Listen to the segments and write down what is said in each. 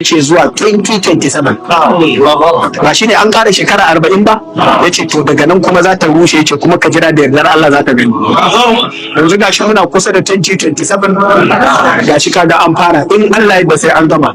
Ce zuwa 2027 ba shine an ƙara shekara 40 ba. Ya ce to daga nan kuma za ta rushe. Ya ce kuma ka jira, da yardar Allah za ka gani. Yanzu gashi muna kusa da 2027, gashi kaga an fara. In Allah ya sai an gama.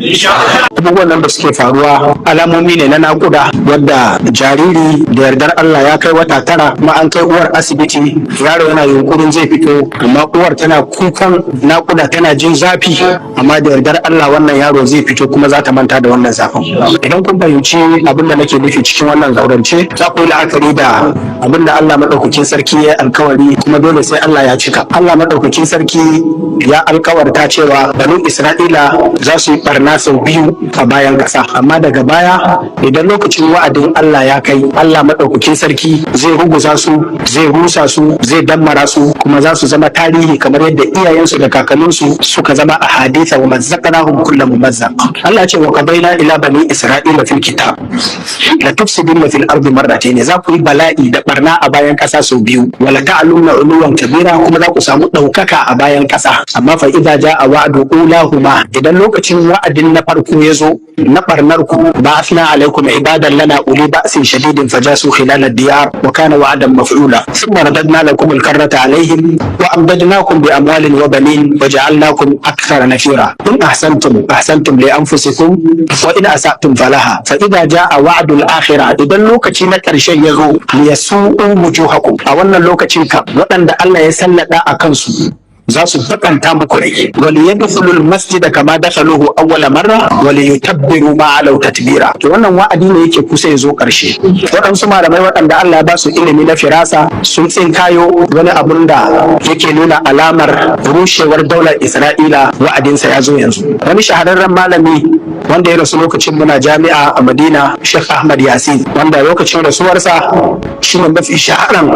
Abubuwan nan da suke faruwa alamomi ne na naƙuda, wadda jariri da yardar Allah ya kai wata 9 kuma an kai uwar asibiti. Yaro yana yunkurin zai fito, amma uwar tana kukan naƙuda, tana jin zafi. Amma da yardar Allah wannan yaro zai fito kuma za ta manta da wannan zafin. Idan kun fahimci abin da nake nufi cikin wannan zaurance, za ku yi la'akari da abin da Allah maɗaukakin sarki ya alkawari, kuma dole sai Allah ya cika. Allah maɗaukakin sarki ya alkawarta cewa Banu Isra'ila za su yi barna sau biyu a bayan ƙasa, amma daga baya idan lokacin wa'adin Allah ya kai, Allah maɗaukakin sarki zai ruguza su, zai rusa su, zai dammara su, kuma za su zama tarihi kamar yadda iyayensu da kakanninsu suka zama a haditha wa mazzaqnahum kullu mumazzaq. Allah ya ce: wa qadaina ila bani isra'ila fil kitab la tufsiduna fil ardi marratayn. Za ku yi bala'i da barna a bayan ƙasa sau biyu, wala ta'lunna uluwan kabira, kuma za ku samu ɗaukaka a bayan ƙasa. Amma fa idza ja'a wa'du ulahuma, idan lokacin wa'adin na farko ya zo na barnar ku, ba'athna alaikum ibadan lana uli ba'sin shadidin fajasu khilal ad-diyar wa kana wa'dan maf'ula, thumma radadna lakum al-karrata alaihim wa amdadnakum bi amwalin wa banin wa ja'alnakum akthara nafira. In ahsantum ahsantum li anfusikum wa in asa'tum falaha. Fa idza ja'a wa'dul akhirah, idan lokaci na ƙarshen ya zo, liyasu'u wujuhakum, a wannan lokacin ka waɗanda Allah ya sallada a kansu za su bakanta muku rai. Wal yadkhulul masjida kama dakhaluhu awwala marra wal yutabbiru ma alaw tatbira. To wannan wa'adi ne yake kusa ya zo karshe. Waɗansu malamai waɗanda Allah ya ba su ilimi na firasa sun tsinkayo wani abun da yake nuna alamar rushewar daular Isra'ila, wa'adinsa ya zo yanzu. Wani shahararren malami wanda ya rasu lokacin muna jami'a a Madina, Sheikh Ahmad Yasin, wanda lokacin rasuwarsa shine mafi shaharan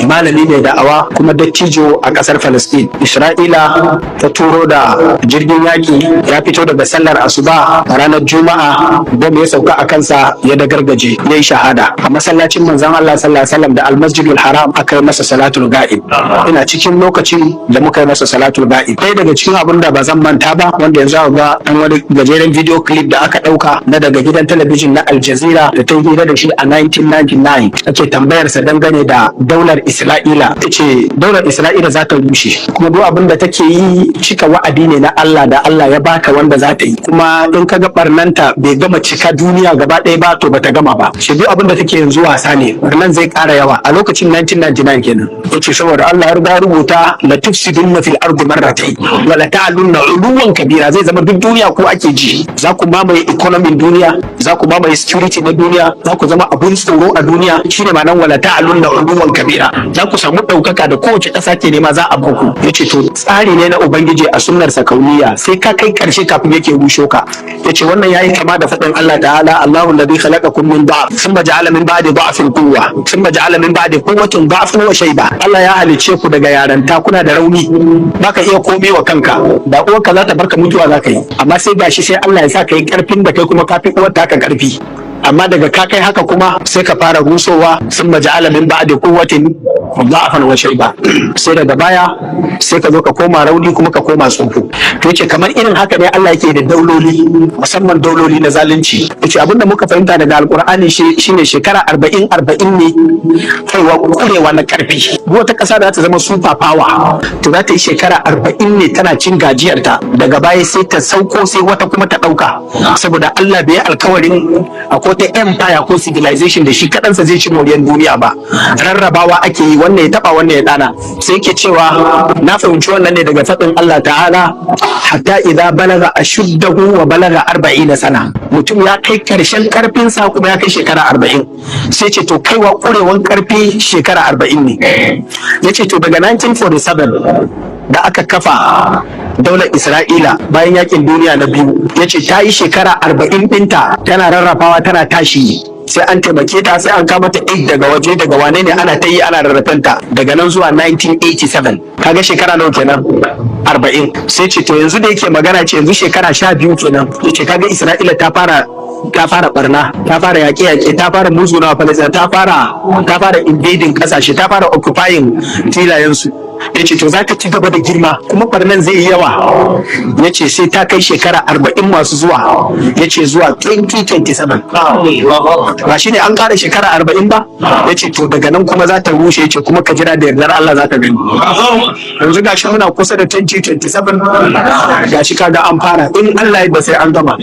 malami mai da'awa kuma dattijo a ƙasar Palestine. Isra'ila ta turo da jirgin yaƙi, ya fito daga sallar asuba a ranar Juma'a, bom ya sauka a kansa, ya dagargaje, ya yi shahada. A masallacin Manzon Allah sallallahu alaihi wasallam da Almasjidul Haram aka yi masa salatul ga'ib. Ina cikin lokacin da muka yi masa salatul ga'ib. Ɗaya daga cikin abin da ba zan manta ba, wanda yanzu aka ga an wani gajeren video clip da aka ɗauka na daga gidan talabijin na Al Jazeera da ta yi hira da shi a 1999, ake tambayarsa dangane da daular Isra'ila. Ta ce daular Isra'ila za ta rushe, kuma duk abin da take yi cika wa'adi ne na Allah da Allah ya baka wanda za ta yi. Kuma in ka ga barnanta bai gama cika duniya gaba ɗaya ba, to bata gama ba. Shi duk abin da take yanzu wasa ne, barnan zai ƙara yawa. A lokacin 1999 kenan. Yace saboda Allah ya riga rubuta la tufsidunna fil ardi marratayn wa la ta'lunna uluwan kabira. Zai zama duk duniya ko ake ji, za ku mamaye economy duniya, za ku mamaye security na duniya, za ku zama abun tsoro a duniya. Shine ma'anar wala ta'lunna uluwan kabira. Za ku samu ɗaukaka da kowace ƙasa ke nema, za a baku. Yace to tsari ne na Ubangiji a sunnar sa kauniya, sai ka kai karshe kafin yake rusho ka. Yace wannan yayi kama da faɗin Allah ta'ala: Allahu alladhi khalaqakum min da'f thumma ja'ala min ba'di da'fin quwwa thumma ja'ala min ba'di quwwatin da'fan wa shayba. Allah ya halicce ku daga yaranta, kuna da rauni, baka iya komai wa kanka. Da uwarka za ta barka, mutuwa za ka yi. Amma sai gashi sai Allah ya sa ka yi karfin da kai kuma kafi uwar taka karfi. Amma daga ka kai haka kuma sai ka fara rusowa, thumma ja'ala min ba'di quwwatin da'afan wa shayba. Sai daga baya sai ka zo ka koma rauni kuma ka koma tsofo. To yace kamar irin haka ne Allah yake da dauloli, musamman dauloli na zalunci. Yace abinda muka fahimta daga Alkur'ani shine shekara 40 40 ne kaiwa kurewa na karfi. Duk wata kasa da za ta zama super power, to za ta yi shekara 40 ne tana cin gajiyarta. Daga baya sai ta sauko, sai wata kuma ta dauka, saboda Allah bai yi alkawarin akwai wata empire ko civilization da shi kadansa zai ci moriyar duniya ba. Rarrabawa ake yi, wannan ya taba, wannan ya dana. Sai yake cewa na fahimci wannan ne daga faɗin Allah ta'ala: hatta idza balaga ashuddahu wa balaga 40 sana. Mutum ya kai karshen karfinsa kuma ya kai shekara 40. Sai ce to kaiwa kurewan karfi shekara 40 ne. Ya ce to daga 1947 da aka kafa daular Isra'ila bayan yakin duniya na biyu, ya ce ta yi shekara 40 ɗinta tana rarrafawa, tana tashi, sai an taimake ta, sai an kama ta aid daga waje, daga wane ne, ana ta yi ana rarrafenta daga nan zuwa 1987. Kaga shekara nawa kenan? 40. Sai ce to yanzu da yake magana ce yanzu shekara 12 kenan. Ya ce kaga Isra'ila ta fara Ta fara barna, ta fara yaƙe-yaƙe, ta fara musguna Palestine, ta fara invading ƙasashe, ta fara occupying filayensu. Ya ce to za ta ci gaba da girma kuma barnan zai yi yawa. Ya ce sai ta kai shekara 40 masu zuwa, ya ce zuwa 2027. Ba shi ne an ƙara shekara 40 ba? Ya ce to daga nan kuma za ta rushe. Ya ce kuma ka jira, da yardar Allah za ta gani. Yanzu gashi muna kusa da 2027, gashi kaga an fara. In Allah ya ba sai an gama.